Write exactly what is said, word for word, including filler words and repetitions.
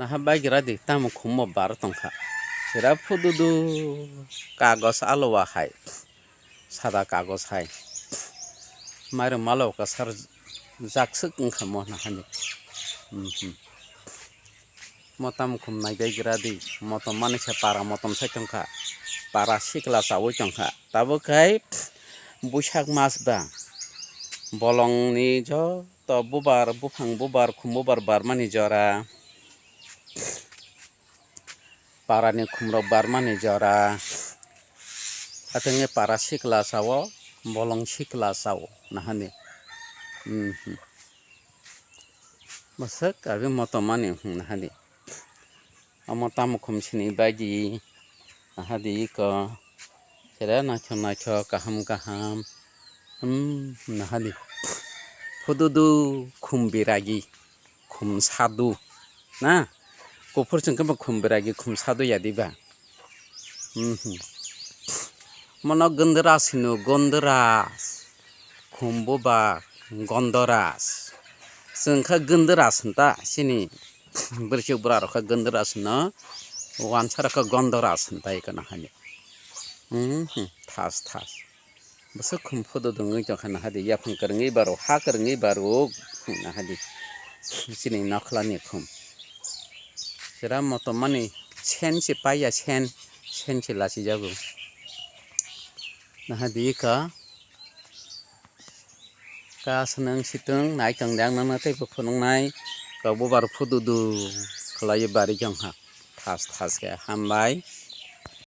Naha baigra di tamo khummo bar tongkha. Sira phududu kagos alowa hai. Sada kagos hai. Mairum malo kasar jakswk wngkha mo nahani. Mhm. Motam khum nai baigra di. Motom mani khe para motom sai tongkha. Para sikla chawi tongkha. Tabuk khai buisak mas ba bolongni joto bubar, buphang bubar, khum bubar barmani jora. Parani khumrok barmani jora. Atwngwi para sikla sao, bolong sikla sao nahani. Mhm. Bwswk abi motom mani hwnwi nahadi. Omo tamo khum sini baidi nahadi iko. Sere naithok naithok kaham kaham. Hmm, nahadi. Phududu khum biragi, khum sadu. Na? Kuphur chwng khe bo khum biragi, khum sadu yadi ba. Mhm. Mono Gondoras hino, Gondoras. Khum buba Gondoras. Chwng kha Gondoras hwn ta, chini bwrwichwk bwrarok kha Gondoras hwno, wansa rok kha Gondoras hwn ta, eko nahani. Mhm, thas thas. Bwswk khum phududu wngwi tongkha nahadi, yaphang kwrwngwi barw, ha kwrwngwi barw, nahadi. Chini nokhlani khum. Sira motom mani sen se paiya, sen, sen se lachijago. Nahadi ka, ka swnang sitwng nai tong de ang nangna tei bo phunuknai. Ka bubar phududu khlaiwi bari jong ha. Thas thas khe hambai.